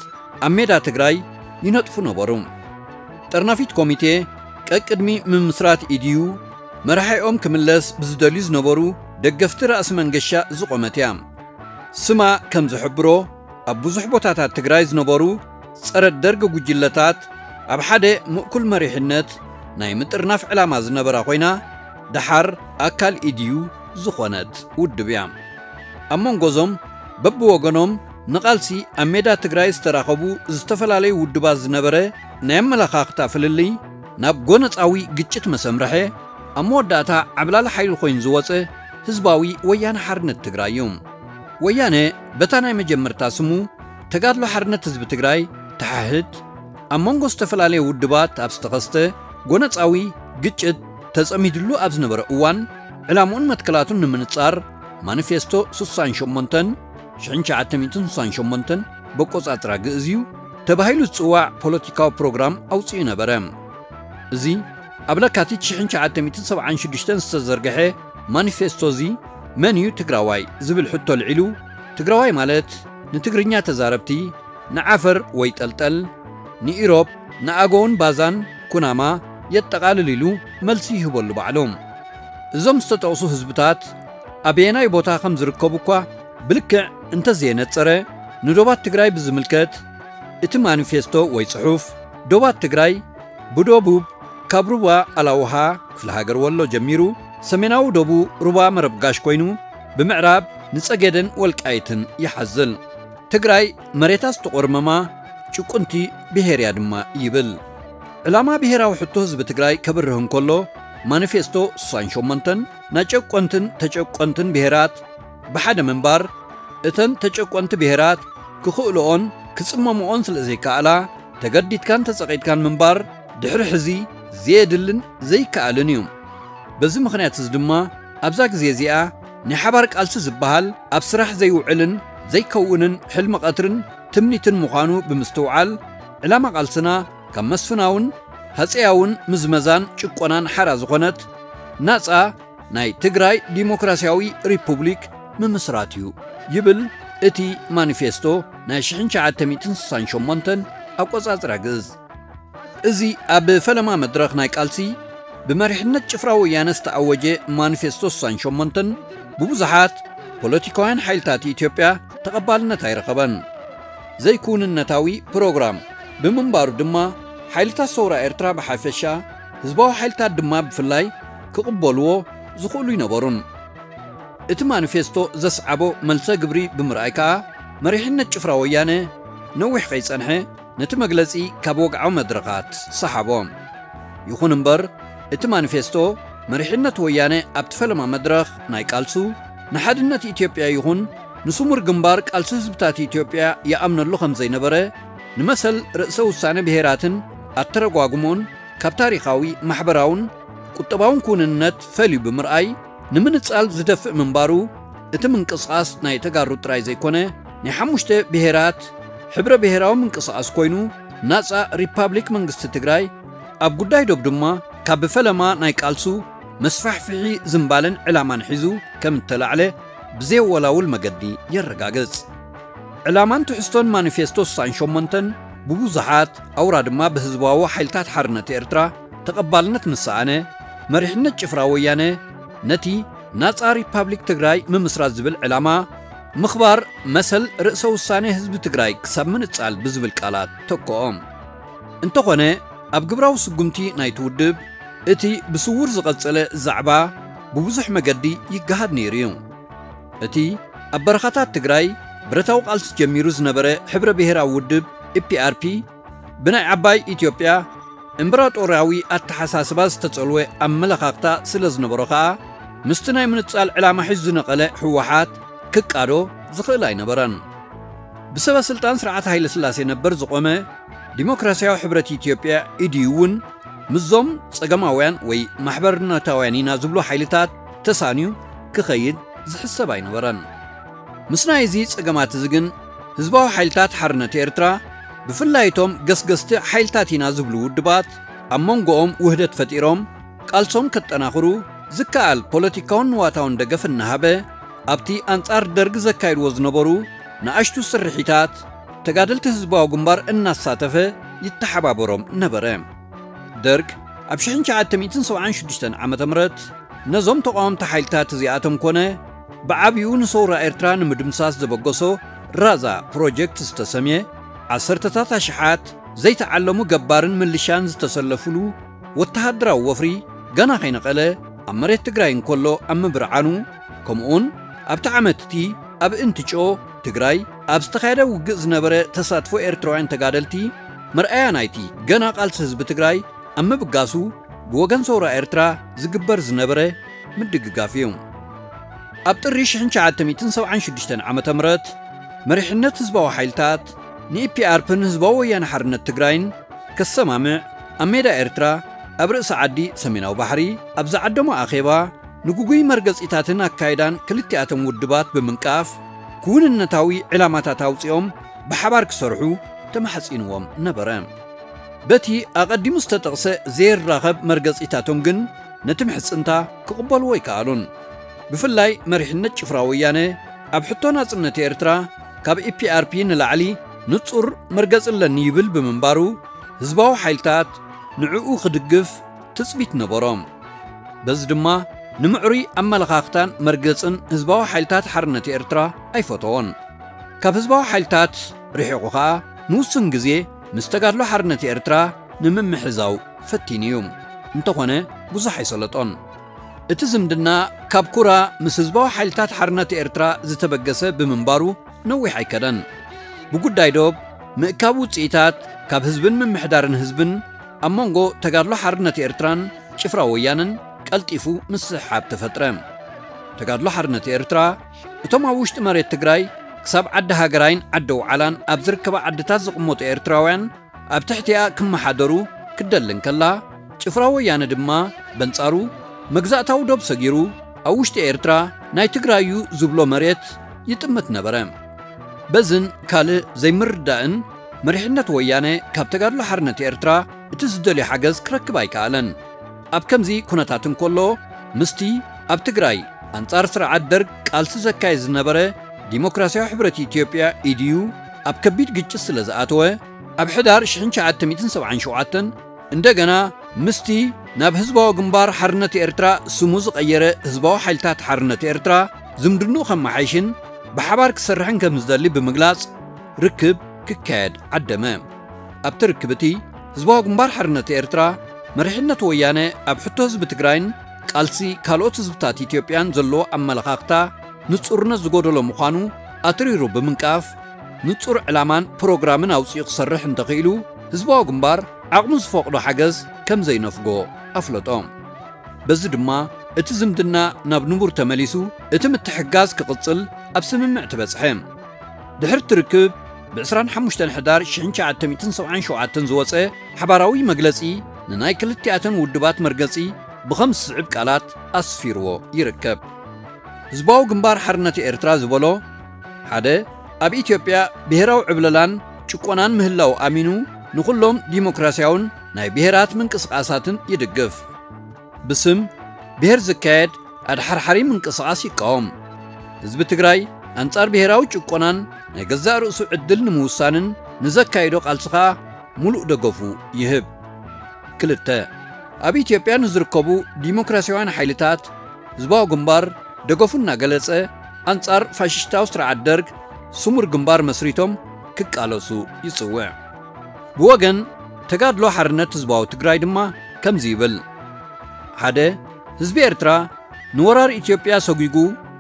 ኣብ ሜዳ ትግራይ ይነጥፉ ነበሩ። ጠርናፊት ኮሚቴ ቀቅድሚ ምምስራት ኢዲዩ መራሒኦም ክምለስ ብዝደልዩ ዝነበሩ ደገፍቲ ራእሲ መንገሻ ዝቖመት እያ። ስማ ከም ዝሕብሮ ኣብ ብዙሕ ቦታታት ትግራይ ዝነበሩ ጸረ ደርግ ጉጅለታት ኣብ ሓደ ምእኩል መሪሕነት ናይ ምጥርናፍ ዕላማ ዝነበራ ኮይና ደሓር ኣካል ኢዲዩ ዝኾነት ውድብ እያ። ኣብ መንጎ እዞም በብወገኖም ንቓልሲ ኣብ ሜዳ ትግራይ ዝተራኸቡ ዝተፈላለዩ ውድባት ዝነበረ ናይ ኣመለኻኽታ ፍልልይ ናብ ጎነጻዊ ግጭት መሰምርሐ፣ ኣብ መወዳእታ ዓብላሊ ሓይሊ ኮይኑ ዝወጸ ህዝባዊ ወያነ ሓርነት ትግራይ እዩ። ወያነ በታ ናይ መጀመርታ ስሙ ተጋድሎ ሓርነት ህዝቢ ትግራይ፣ ተሓህት፣ ኣብ መንጎ ዝተፈላለዩ ውድባት ኣብ ዝተኸስተ ጎነጻዊ ግጭት ተጸሚድሉ ኣብ ዝነበረ እዋን፣ ዕላምኡን መትከላቱን ንምንጻር ማኒፌስቶ ስሳን ሸሞንተን፣ ሽሕን ትሽዓተ ሚእትን ስሳን ሸሞንተን በቆጻጽራ ግእዝ እዩ ተባሂሉ ዝጽዋዕ ፖለቲካዊ ፕሮግራም ኣውጺኡ ነበረ። እዚ ኣብ ለካቲት ሽሕን ትሽዓተ ሚእትን ሰብዓን ሽዱሽተን ዝተዘርግሐ ማኒፌስቶ እዚ፣ መን እዩ ትግራዋይ ዝብል ሕቶ ኣልዒሉ፣ ትግራዋይ ማለት ንትግርኛ ተዛረብቲ፣ ንዓፈር ወይ ጠልጠል፣ ንኢሮብ፣ ንኣገውን ባዛን ኩናማ የጠቓልል ኢሉ መልሲ ይህበሉ ባዕሉ። እዞም ዝተጠቕሱ ህዝብታት ኣበየናይ ቦታ ከም ዝርከቡ እኳ ብልክዕ እንተዘየነጸረ፣ ንዶባት ትግራይ ብዝምልከት እቲ ማኒፌስቶ ወይ ጽሑፍ፣ ዶባት ትግራይ ብደቡብ ካብ ሩባ ኣላውሃ ክፍለ ሃገር ወሎ ጀሚሩ ሰሜናዊ ዶቡ ሩባ መረብጋሽ ኮይኑ ብምዕራብ ንጸገደን ወልቃይትን ይሓዝል። ትግራይ መሬታ ዝተቖርመማ ጭቁንቲ ብሄር እያ ድማ ይብል። ዕላማ ብሄራዊ ሕቶ ህዝቢ ትግራይ ከብርህ እንከሎ ማኒፌስቶ ስሳን ሸሞንተን ናይ ጨቆንትን ተጨቆንትን ብሄራት ብሓደ ምንባር፣ እተን ተጨቆንቲ ብሄራት ክኽእልኦን ክጽመምኦን ስለ ዘይከኣላ፣ ተገዲድካን ተጸቒጥካን ምንባር ድሕሪ ሕዚ ዘየድልን ዘይከኣልን እዩ። በዚ ምኽንያት እዚ ድማ ኣብዛ ግዜ እዚኣ ናይ ሓባር ቃልሲ ዝበሃል ኣብ ስራሕ ዘይውዕልን ዘይከውንን ሕልሚ ቀትርን ትምኒትን ምዃኑ ብምስትውዓል፣ ዕላማ ቃልስና ካብ መስፍናውን ሃፀያውን ምዝመዛን ጭቆናን ሓራ ዝኾነት ናጻ ናይ ትግራይ ዲሞክራሲያዊ ሪፑብሊክ ምምስራት እዩ ይብል እቲ ማኒፌስቶ ናይ ሽሕን ትሽዓተ ሚእትን ስሳን ሸሞንተን ኣቆጻጽራ ግእዝ። እዚ ኣብ ፈለማ መድረኽ ናይ ቃልሲ ብመሪሕነት ጭፍራ ወያነ ዝተኣወጀ ማኒፌስቶ ስሳን ሸሞንተን ብብዙሓት ፖለቲካውያን ሓይልታት ኢትዮጵያ ተቐባልነት ኣይረኸበን። ዘይክውንነታዊ ፕሮግራም ብምንባሩ ድማ ሓይልታት ሰውራ ኤርትራ ብሓፈሻ ህዝባዊ ሓይልታት ድማ ብፍላይ ክቕበልዎ ዝኽእሉ ኣይነበሩን። እቲ ማኒፌስቶ ዘስዓቦ መልሰ ግብሪ ብምርኣይ ከኣ መሪሕነት ጭፍራ ወያነ ነዊሕ ከይጸንሐ ነቲ መግለጺ ካብ ወግዓዊ መድረኻት ሰሓቦ። ይኹን እምበር እቲ ማኒፌስቶ መሪሕነት ወያነ ኣብቲ ፈለማ መድረኽ ናይ ቃልሱ ንሓድነት ኢትዮጵያ ይኹን ንስሙር ግንባር ቃልሲ ህዝብታት ኢትዮጵያ ይኣምነሉ ከም ዘይነበረ ንመሰል ርእሰ ውሳነ ብሄራትን ኣተረጓጉሙን ካብ ታሪኻዊ፣ ማሕበራውን ቁጠባውን ክውንነት ፈልዩ ብምርኣይ ንምንጻል ዝደፍእ ምንባሩ እቲ ምንቅስቓስ ናይ ተጋሩ ጥራይ ዘይኮነ ናይ ሓሙሽተ ብሄራት ሕብረ ብሄራዊ ምንቅስቓስ ኮይኑ ናጻ ሪፓብሊክ መንግስቲ ትግራይ ኣብ ጉዳይ ዶብ ድማ ካብ ብፈለማ ናይ ቃልሱ መስፋሕፍሒ ዝምባለን ዕላማን ሒዙ ከም እተላዕለ ብዘየወላውል መገዲ የረጋግጽ። ዕላማን ትሕዝቶን ማኒፌስቶ ስሳን ሸሞንተን ብብዙሓት ኣውራ ድማ ብህዝባዊ ሓይልታት ሓርነት ኤርትራ ተቐባልነት ምስ ሰኣነ፣ መሪሕነት ጭፍራ ወያነ ነቲ ናጻ ሪፓብሊክ ትግራይ ምምስራት ዝብል ዕላማ ምኽባር መሰል ርእሰ ውሳኔ ህዝቢ ትግራይ ክሳብ ምንጻል ብዝብል ቃላት ተክኦ። እንተኾነ ኣብ ግብራዊ ስጉምቲ ናይቲ ውድብ እቲ ብስውር ዝቐጸለ ዛዕባ ብብዙሕ መገዲ ይገሃድ ነይሩ እዩ። እቲ ኣብ በረኻታት ትግራይ ብረታዊ ቃልሲ ጀሚሩ ዝነበረ ሕብረ ብሄራዊ ውድብ ኢፒኣርፒ ብናይ ዓባይ ኢትዮጵያ እምበራጦርያዊ ኣተሓሳስባ ዝተጸልወ ኣመለኻኽታ ስለ ዝነበሮ ከኣ ምስቲ ናይ ምንጻል ዕላማ ሒዙ ዝነቐለ ህወሓት ክቃዶ ዝኽእል ኣይነበረን። ብሰበ ስልጣን ስርዓት ሃይለ ስላሴ ነበር ዝቖመ ዲሞክራሲያዊ ሕብረት ኢትዮጵያ ኢዲዩ እውን ምስዞም ጸገማውያን ወይ ማሕበርነታውያን ኢና ዝብሉ ሓይልታት ተሳንዩ ክኸይድ ዝሕሰብ ኣይነበረን። ምስ ናይ እዚ ጸገማት እዚ ግን ህዝባዊ ሓይልታት ሓርነት ኤርትራ ብፍላይ እቶም ገስገስቲ ሓይልታት ኢና ዝብሉ ውድባት ኣብ መንጎኦም ውህደት ፈጢሮም ቃልሶም ከጠናኽሩ ዝከኣል ፖለቲካውን ንዋታውን ደገፍ እናሃበ ኣብቲ ኣንጻር ደርግ ዘካይድዎ ዝነበሩ ንኣሽቱ ስርሒታት ተጋደልቲ ህዝባዊ ግንባር እናሳተፈ ይተሓባበሮም ነበረ። ደርግ ኣብ ሽሕን ትሽዓተ ሚእትን ሰብዓን ሽዱሽተን ዓመተ ምህረት ነዞም ተቓወምቲ ሓይልታት እዚኣቶም ኮነ ብዓቢኡ ንሰውራ ኤርትራ ንምድምሳስ ዘበገሶ ራዛ ፕሮጀክት ዝተሰምየ ዓሰርተታት ኣሽሓት ዘይተዓለሙ ገባርን ምልሻን ዝተሰለፉሉ ወተሃደራዊ ወፍሪ ገና ከይነቐለ ኣብ መሬት ትግራይ እንከሎ ኣብ ምብርዓኑ ከምኡውን ኣብቲ ዓመት እቲ ኣብ እንትጮ ትግራይ ኣብ ዝተኻየደ ውግእ ዝነበረ ተሳትፎ ኤርትራውያን ተጋደልቲ መርኣያ ናይቲ ገና ቃልሲ ህዝቢ ትግራይ ኣብ ምብጋሱ ብወገን ሰውራ ኤርትራ ዝግበር ዝነበረ ምድግጋፍ እዩ። ኣብ ጥሪ ሽሕን ትሽዓተ ሚእትን ሰብዓን ሽዱሽተን ዓመተ ምህረት መሪሕነት ህዝባዊ ሓይልታት ንኢፒኣርፕን ህዝባዊ ወያነ ሓርነት ትግራይን ከሰማምዕ ኣብ ሜዳ ኤርትራ ኣብ ርእሲ ዓዲ ሰሜናዊ ባሕሪ ኣብ ዝዓደሞ ኣኼባ ንጉጉይ መርገጺታትን ኣካይዳን ክልቲኣቶም ውድባት ብምንቃፍ ክውንነታዊ ዕላማታት ኣውጺኦም ብሓባር ክሰርሑ ተማሕጺንዎም ነበረ። በቲ ኣቐዲሙ ዝተጠቕሰ ዘይራኸብ መርገጺታቶም ግን ነቲ ምሕጽንታ ክቕበልዎ ኣይከኣሉን። ብፍላይ መሪሕነት ጭፍራ ወያነ ኣብ ሕቶ ናጽነት ኤርትራ ካብ ኢፒኣርፒ ንላዕሊ ንጹር መርገጺ ኣለኒ ይብል ብምንባሩ ህዝባዊ ሓይልታት ንዕኡ ክድግፍ ትጽቢት ነበሮም። በዚ ድማ ንምዕሩይ ኣመለኻኽታን መርገጽን ህዝባዊ ሓይልታት ሓርነት ኤርትራ ኣይፈተዎን። ካብ ህዝባዊ ሓይልታት ርሒቑ ኸኣ ንውሱን ግዜ ምስ ተጋድሎ ሓርነት ኤርትራ ንምምሕዛው ፈቲኑ እዩ። እንተኾነ ብዙሕ ኣይሰለጦን። እቲ ዝምድና ካብ ኩራ ምስ ህዝባዊ ሓይልታት ሓርነት ኤርትራ ዝተበገሰ ብምንባሩ ነዊሕ ኣይከደን። ብጉዳይ ዶብ ምእካብ ውጽኢታት ካብ ህዝብን ምምሕዳርን ህዝብን ኣብ መንጎ ተጋድሎ ሓርነት ኤርትራን ጭፍራ ወያነን ቀልጢፉ ምስሕሓብ ተፈጥረ። ተጋድሎ ሓርነት ኤርትራ እቶም ኣብ ውሽጢ መሬት ትግራይ ክሳብ ዓዲ ሃገራይን ዓዲ ውዓላን ኣብ ዝርከባ ዓድታት ዝቕመጡ ኤርትራውያን ኣብ ትሕቲኣ ክመሓደሩ ክደሊ እንከላ፣ ጭፍራ ወያነ ድማ በንጻሩ መግዛእታዊ ዶብ ሰጊሩ ኣብ ውሽጢ ኤርትራ ናይ ትግራይ እዩ ዝብሎ መሬት ይጥምት ነበረ። በዝን ካልእ ዘይምርዳእን መሪሕነት ወያነ ካብ ተጋድሎ ሓርነት ኤርትራ እቲ ዝደልዮ ሓገዝ ክረክብ ኣይከኣለን። ኣብ ከምዚ ኩነታት እንከሎ ምስቲ ኣብ ትግራይ ኣንጻር ስርዓት ደርግ ቃልሲ ዘካየድ ዝነበረ ዲሞክራሲያዊ ሕብረት ኢትዮጵያ ኢዲዩ ኣብ ከቢድ ግጭት ስለ ዝኣተወ ኣብ ሕዳር ሽሕን ትሽዓተ ሚእትን ሰብዓን ሸውዓተን እንደገና ምስቲ ናብ ህዝባዊ ግንባር ሓርነት ኤርትራ ስሙ ዝቐየረ ህዝባዊ ሓይልታት ሓርነት ኤርትራ ዝምድንኡ ከመሓይሽን ብሓባር ክሰርሕን ከም ዝደሊ ብምግላጽ ርክብ ክካየድ ዓደመ። ኣብቲ ርክብ እቲ ህዝባዊ ግንባር ሓርነት ኤርትራ መሪሕነት ወያነ ኣብ ሕቶ ህዝቢ ትግራይን ቃልሲ ካልኦት ህዝብታት ኢትዮጵያን ዘለዎ ኣመለኻኽታ ንጹርነት ዝጎደሎ ምዃኑ ኣትሪሩ ብምንቃፍ ንጹር ዕላማን ፕሮግራምን ኣውጺኡ ክሰርሕ እንተኽኢሉ ህዝባዊ ግንባር ዓቕሙ ዝፈቕዶ ሓገዝ ከም ዘይነፍጎ ኣፍለጦ። በዚ ድማ እቲ ዝምድና ናብ ንቡር ተመሊሱ እቲ ምትሕግጋዝ ክቕጽል ኣብ ስምምዕ ተበጽሐ። ድሕሪ እቲ ርክብ ብ ዕስራን ሓሙሽተን ሕዳር ሽሕን ትሽዓተ ሚእትን ሰብዓን ሸውዓተን ዝወጸ ሓባራዊ መግለጺ ንናይ ክልቲኣተን ውድባት መርገጺ ብኸም ዝስዕብ ቃላት ኣስፊርዎ ይርከብ። ህዝባዊ ግንባር ሓርነት ኤርትራ ዝበሎ ሓደ ኣብ ኢትዮጵያ ብሄራዊ ዕብለላን ጭቆናን ምህላው ኣሚኑ ንኹሎም ዲሞክራሲያውን ናይ ብሄራት ምንቅስቓሳትን ይድግፍ። ብስም ብሄር ዝካየድ ኣድሓርሓሪ ምንቅስቓስ ይቃወም። ህዝቢ ትግራይ ኣንጻር ብሄራዊ ጭቆናን ናይ ገዛእ ርእሱ ዕድል ንምውሳንን ንዘካይዶ ቃልሲ ኸኣ ሙሉእ ደገፉ ይህብ። ክልተ ኣብ ኢትዮጵያ ንዝርከቡ ዲሞክራሲያውያን ሓይልታት ህዝባዊ ግንባር ደገፉ እናገለጸ ኣንጻር ፋሽስታዊ ስርዓት ደርግ ስሙር ግንባር መስሪቶም ክቃለሱ ይጽውዕ። ብወገን ተጋድሎ ሓርነት ህዝባዊ ትግራይ ድማ ከምዚ ይብል። ሓደ ህዝቢ ኤርትራ ንወራር ኢትዮጵያ ሰጒጉ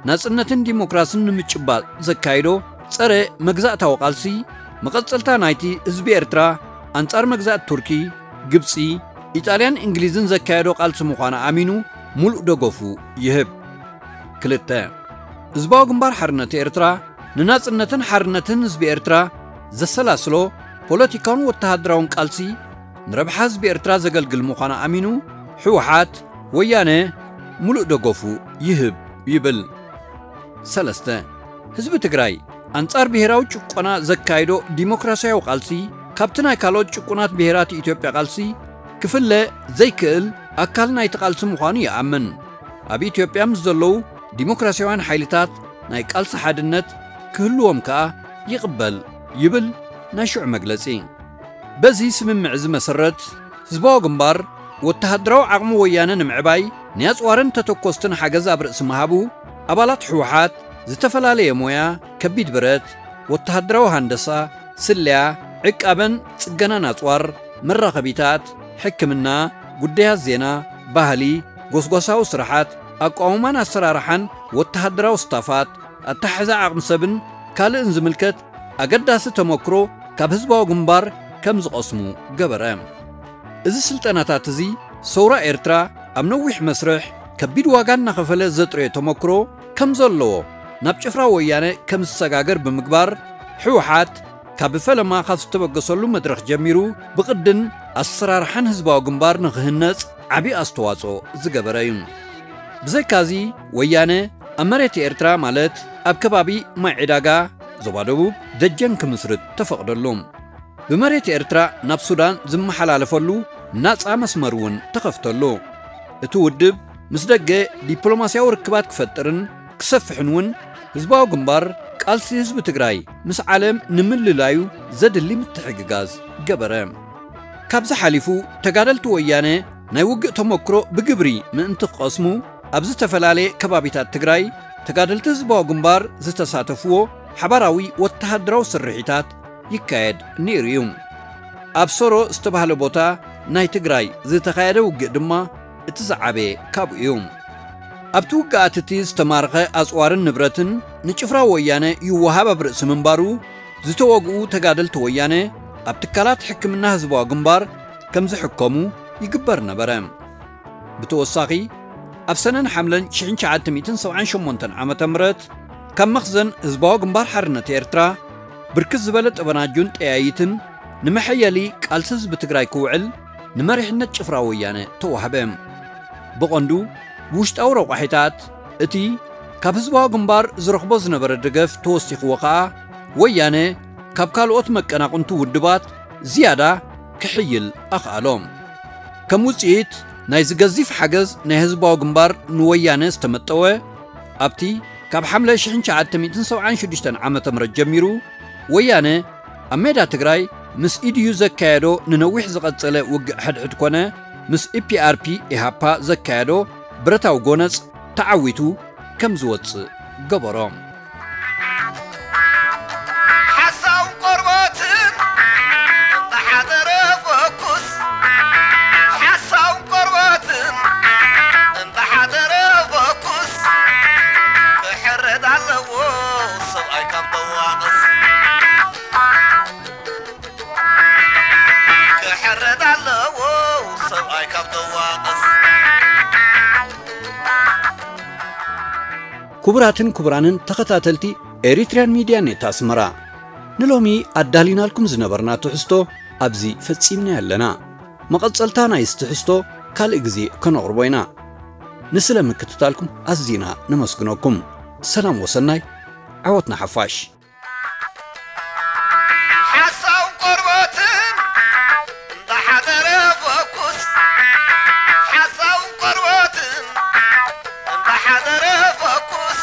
ናጽነትን ዲሞክራስን ንምጭባጥ ዘካይዶ ጸረ መግዛእታዊ ቃልሲ መቐጸልታ ናይቲ ህዝቢ ኤርትራ ኣንጻር መግዛእቲ ቱርኪ፣ ግብጺ፣ ኢጣልያን እንግሊዝን ዘካየዶ ቃልሲ ምዃኑ ኣሚኑ ሙሉእ ደገፉ ይህብ። ክልተ ህዝባዊ ግንባር ሓርነት ኤርትራ ንናጽነትን ሓርነትን ህዝቢ ኤርትራ ዘሰላስሎ ፖለቲካውን ወተሃደራውን ቃልሲ ንረብሓ ህዝቢ ኤርትራ ዘገልግል ምዃኑ ኣሚኑ ህወሓት ወያነ ሙሉእ ደገፉ ይህብ ይብል። ሰለስተ ህዝቢ ትግራይ ኣንጻር ብሄራዊ ጭቆና ዘካይዶ ዲሞክራሲያዊ ቃልሲ ካብቲ ናይ ካልኦት ጭቁናት ብሄራት ኢትዮጵያ ቃልሲ ክፍለ ዘይክእል ኣካል ናይቲ ቃልሲ ምዃኑ ይኣምን። ኣብ ኢትዮጵያ ምስ ዘለዉ ዲሞክራሲያውያን ሓይልታት ናይ ቃልሲ ሓድነት ክህልዎም ከኣ ይቕበል ይብል ናይ ሽዑ መግለጺ። በዚ ስምምዕ እዚ መሰረት ህዝባዊ ግንባር ወተሃደራዊ ዓቕሚ ወያነ ንምዕባይ ንያጽዋርን ተተኮስትን ሓገዝ ኣብ ርእሲ ምሃቡ ኣባላት ህወሓት ዝተፈላለየ ሞያ ከቢድ ብረት፣ ወተሃደራዊ ሃንደሳ፣ ስለያ፣ ዕቃበን ጽገናን ኣጽዋር፣ መራኸቢታት፣ ሕክምና፣ ጉዳያት ዜና፣ ባህሊ፣ ጎስጓሳዊ ስራሓት፣ ኣቋውማን ኣሰራርሓን ወተሃደራዊ ስታፋት፣ ኣተሓሕዛ ዓቕሚ ሰብን ካልእን ዝምልከት ኣገዳሲ ተመክሮ ካብ ህዝባዊ ግንባር ከም ዝቐስሙ ገበረ። እዚ ስልጠናታት እዚ፣ ሰውራ ኤርትራ ኣብ ነዊሕ መስርሕ ከቢድ ዋጋ እናኸፈለ ዘጥረዮ ተመክሮ ከም ዘለዎ፣ ናብ ጭፍራ ወያነ ከም ዝሰጋገር ብምግባር፣ ህወሓት ካብ ፈለማ ካብ ዝተበገሰሉ መድረኽ ጀሚሩ፣ ብቕድን ኣሰራርሓን ህዝባዊ ግንባር ንኽህነጽ ዓቢ ኣስተዋጽኦ ዝገበረ እዩ። ብዘይካዚ፣ ወያነ ኣብ መሬት ኤርትራ፣ ማለት ኣብ ከባቢ ማይ ዕዳጋ፣ ዞባ ደቡብ፣ ደጀን ክምስርት ተፈቕደሉ። ብመሬት ኤርትራ ናብ ሱዳን ዝመሓላለፈሉ ናጻ መስመር እውን ተኸፍተሉ። እቲ ውድብ ምስ ደገ ዲፕሎማስያዊ ርክባት ክፈጥርን ክሰፍሕን እውን ህዝባዊ ግንባር ቃልሲ ህዝቢ ትግራይ ምስ ዓለም ንምልላዩ ዘድሊ ምትሕግጋዝ ገበረ። ካብዚ ሓሊፉ፣ ተጋደልቲ ወያነ ናይ ውግእ ተመክሮ ብግብሪ ምእንቲ ክቐስሙ፣ ኣብ ዝተፈላለየ ከባቢታት ትግራይ ተጋደልቲ ህዝባዊ ግንባር ዝተሳተፍዎ ሓባራዊ ወተሃደራዊ ስርሒታት ይካየድ ነይሩ እዩ። ኣብ ሶሮ ዝተባህለ ቦታ ናይ ትግራይ ዝተኻየደ ውግእ ድማ እቲ ዝዓበየ ካብኡ እዩ። ኣብቲ ውግኣት እቲ ዝተማረኸ ኣጽዋርን ንብረትን ንጭፍራ ወያነ ይወሃብ ኣብ ርእሲ ምንባሩ፣ ዝተወግኡ ተጋደልቲ ወያነ ኣብ ትካላት ሕክምና ህዝባዊ ግንባር ከም ዝሕከሙ ይግበር ነበረ። ብተወሳኺ፣ ኣብ ሰነን ሓምለን ሽሕን ትሽዓተ ሚእትን ሰብዓን ሸሞንተን ዓመተ ምህረት ካብ መኽዘን ህዝባዊ ግንባር ሓርነት ኤርትራ ብርክት ዝበለ ጠበናጁን ጠያይትን ንመሐየሊ ቃልሲ ህዝቢ ትግራይ ክውዕል ንመሪሕነት ጭፍራ ወያነ ተዋህበ። ብቐንዱ ብውሽጣዊ ረቋሒታት፣ እቲ ካብ ህዝባዊ ግንባር ዝረኽቦ ዝነበረ ደገፍ ተወሲኽዎ ኸኣ፣ ወያነ ካብ ካልኦት መቀናቕንቱ ውድባት ዝያዳ ክሕይል ኣኽኣሎ። ከም ውጽኢት ናይዚ ገዚፍ ሓገዝ ናይ ህዝባዊ ግንባር ንወያነ ዝተመጠወ፣ ኣብቲ ካብ ሓምለ ሽሕን ትሽዓተ ሚእትን ሰብዓን ሽዱሽተን ዓመተ ምህረት ጀሚሩ፣ ወያነ ኣብ ሜዳ ትግራይ ምስ ኢድዩ ዘካየዶ ንነዊሕ ዝቐጸለ ውግእ ሕድሕድ ኮነ፣ ምስ ኢ ፒ ኣር ፒ ኢሃፓ ዘካየዶ ብረታዊ ጎነጽ ተዓዊቱ ከም ዝወጽእ ገበሮ። ሓሳውን ቆርበትን እንተሓደረ ፈኩስ፣ ሓሳውን ቆርበትን እንተሓደረ ፈኩስ፣ ክሕረድ ኣለዎ ሰብኣይ ካብ ተዋቕስ። ክሕረድ ኣለዎ ሰብኣይ ካብ ተዋቕስ። ክቡራትን ክቡራንን ተኸታተልቲ ኤሪትሪያን ሚድያ ኔት ኣስመራ፣ ንሎሚ ኣዳሊናልኩም ዝነበርና ትሕዝቶ ኣብዚ ፈጺምና ኣለና። መቐጸልታ ናይዚ ትሕዝቶ ካልእ ግዜ ከነቕርቦ ኢና። ንስለ ምክትታልኩም ኣዚና ነመስግነኩም። ሰላም ወሰናይ፣ ዓወት ንሓፋሽ። ሓሳውን ቆርበትን እንተሓደረ ፈኩስ፣ ሓሳውን ቆርበትን እንተሓደረ ፈኩስ፣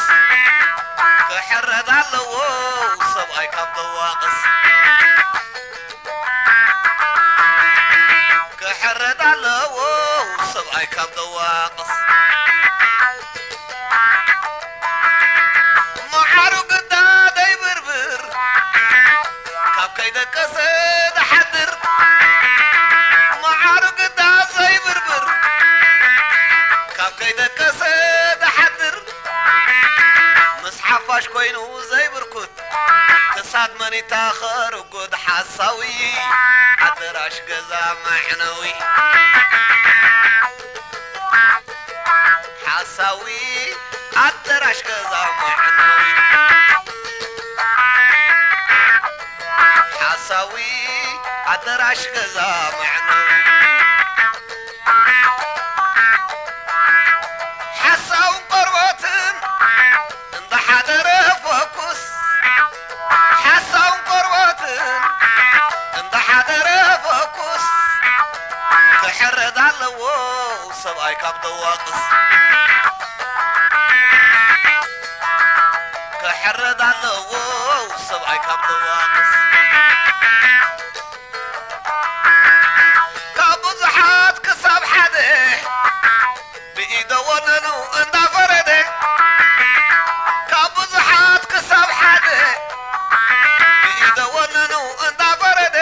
ክሕረድ ኣለዎ ሰብኣይ ካብ ተዋቕስ። ክሕረድ ኣለዎ ሰብኣይ ካብ ተዋቕስ። መዓሩ ግዳ ደይብርብር ካብ ከይደቀሰ ዝሓድር። መዓሩ ግዳ ዘይብርብር ካብ ከይደቀሰ ዝሓድር። ምስ ሓፋሽ ኮይኑ ዘይብርኩት ክሳድ መኒታ ኸርጉድ ሓሳዊ ኣደራሽ ገዛ መዕነዊ። ሓሳዊ ኣደራሽ ገዛ መዕነዊ። ሓሳዊ ኣደራሽ ገዛ መዕነዊ። ሓሳውን ቆርበትን እንተሓደረ ፈኩስ። ሓሳውን ቆርበትን እንተሓደረ ፈኩስ። ክሕረድ ኣለዎ ሰብኣይ ካብ ተዋቕስ። ክሕረድ ኣለዎ ሰብኣይ ካብ ተዋቕስ። ካብ ብዙሓት ክሳብ ሓደ ብኢደ ወነኑ እንዳፈረደ። ካብ ብዙሓት ክሳብ ሓደ ብኢደ ወነኑ እንዳፈረደ።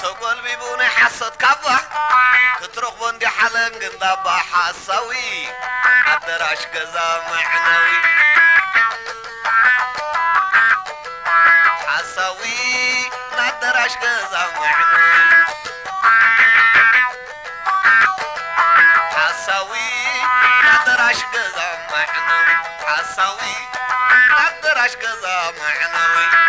ተጎልቢቡ ናይ ሓሶት ካባ ክትረኽቦ እንዲሓለንግ እንዳ ኣባ ሓሳዊ ኣደራሽ ገዛ መዕነዊ ሓሳዊ ናደራሽ ገዛ መዕነዊ ሓሳዊ ናደራሽ ገዛ መዕነዊ ሓሳዊ ናደራሽ ገዛ መዕነዊ